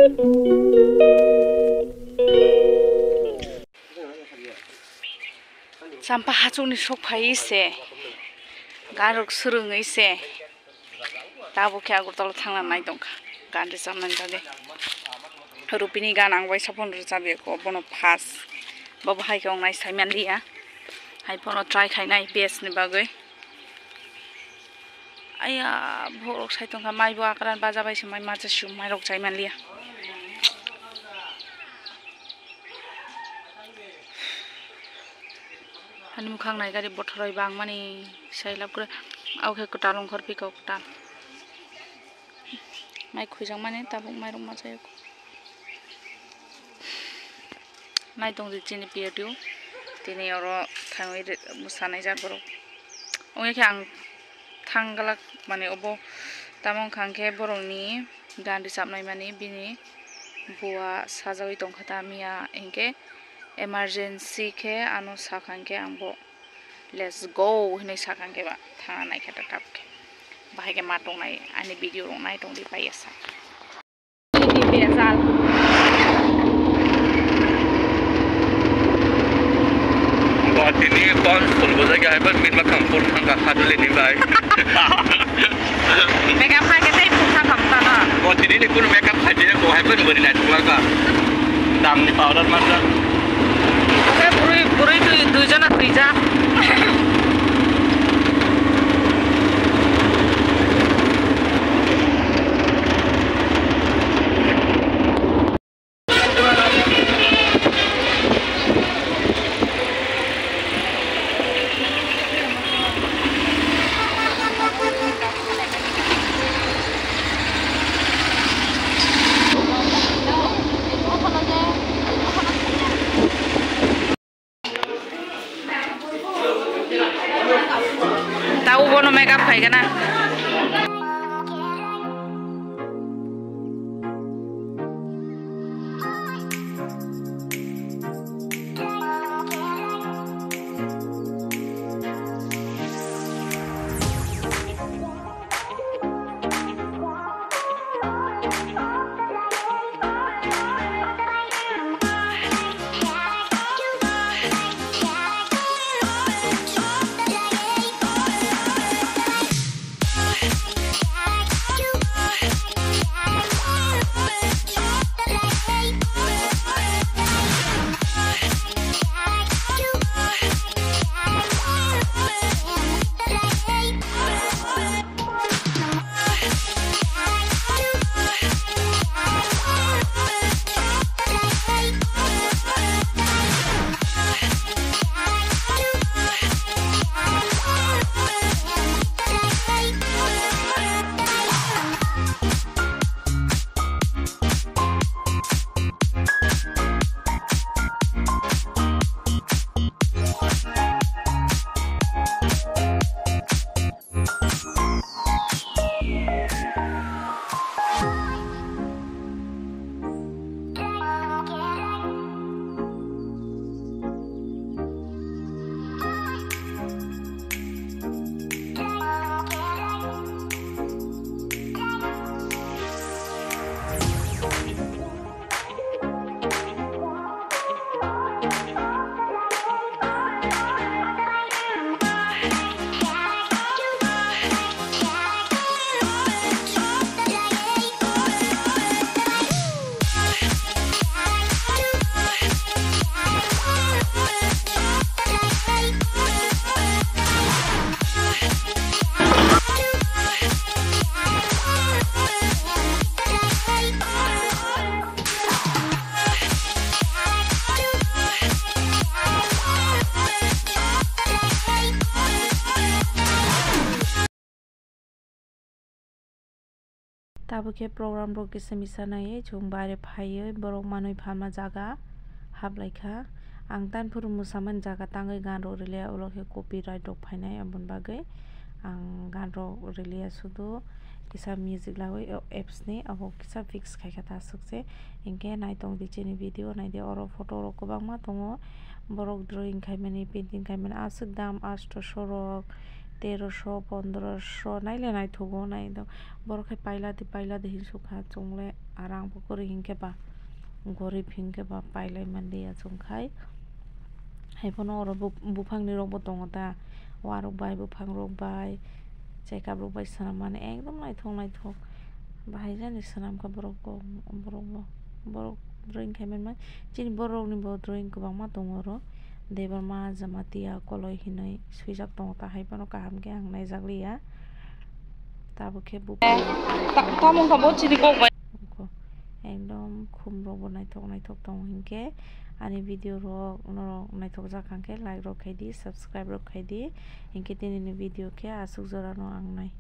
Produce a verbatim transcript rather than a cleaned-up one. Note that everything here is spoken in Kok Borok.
Champa hachukni sok phai se, ganrok swrwngwi se, tabuk khe Agartala thangna nai tongkha, gan rwchapnani bagwi. Rupini gan ang waisa phano rwchapya kho, bono first, bo bahai khe wngnai sai manliya, hai phano try khainai best ni bagwi. Aya, borok sai tongkha, mai bo akran baja bai se mai macha siyung, mai rok chai manliya. Ani mukhang nai gari bothoroi bangmani sai lab kre, auke kwtal ongkhor pika kwtal. Mai khujak mani tabuk mai rok macha yok. Nai tong di chini P R T O. Tini oro thangwi re-, mwsanai jak borok. Wngya khe ang thang glak mani obo. Tamo wngkha hwnkhe borokni gan rwchapnai mani bini bua sajagwi tongkha ta miya hinkhe emergency khe ano sakha hinkhe ang bo let's go hinwi sakha hinkhe ba thangna naikha ta tabuk khe. Bahai khe ma tongnai ani video rok nai tong di paiya sa. Bo tini kon phul bujai hai ban bin ma kham phul thang ka khaduli ni bai. Makeup hai ke tei phul thang kham ta na. Bo tini ni kun makeup hai de bo hai ban bari na thang ka. Dam ni powder ma. Oke, buri buri dui dui jona twi ja. Tau bono makeup khaigana. Tabuk khe program rok kisa misa naiwi chwng baire phaiwi borok manwi phalma jaga haplaikha. Ang tani phuru mwsamani jaga tangwi gan rok rwliya, ulo khe copyright rok phainai, aboni bagwi ang gan rok rwliya, sudu kisa music laiwi o apps ni abo kisa fix khaikha ta aswk se. Hinkhe naitong di chini video naidi, oro photo rok kwbangma tongo, borok drawing khaimani, painting khaimani, aswk dam asto sorok. Teroso, pondroso, naile naithogo, naidok. Borok khe pailadi, pailadi hinsukha, chwngle arang bo kwrwi hinkhe ba, gorib hinkhe ba, pailai manliya chwngkhai. Haiphano oro bu-, buphangni rokbo tongo ta, warok bai, buphangrok bai, chekaprok bai swnam mani ekdom naithok, naithok. Bahai jani swnamkha borok bo, borok bo, borok drawing khai manmani. Chini borok rokni bo drawing kwbangma tongo oro. Debbarma Jamatia Koloi hinwi swijak tongo, ta hai phano kaham khe ang naijakliya. Tabuk khe bo ta-, tamung kha bo chini kok bai. Ekdom khum rok bo naithok naithok tongo hinkhe ani video rok norok naithok jak kha khe like rok khai di, subscribe rok khai di. Hinkhe tini ni video khe aswk jora no ang nai.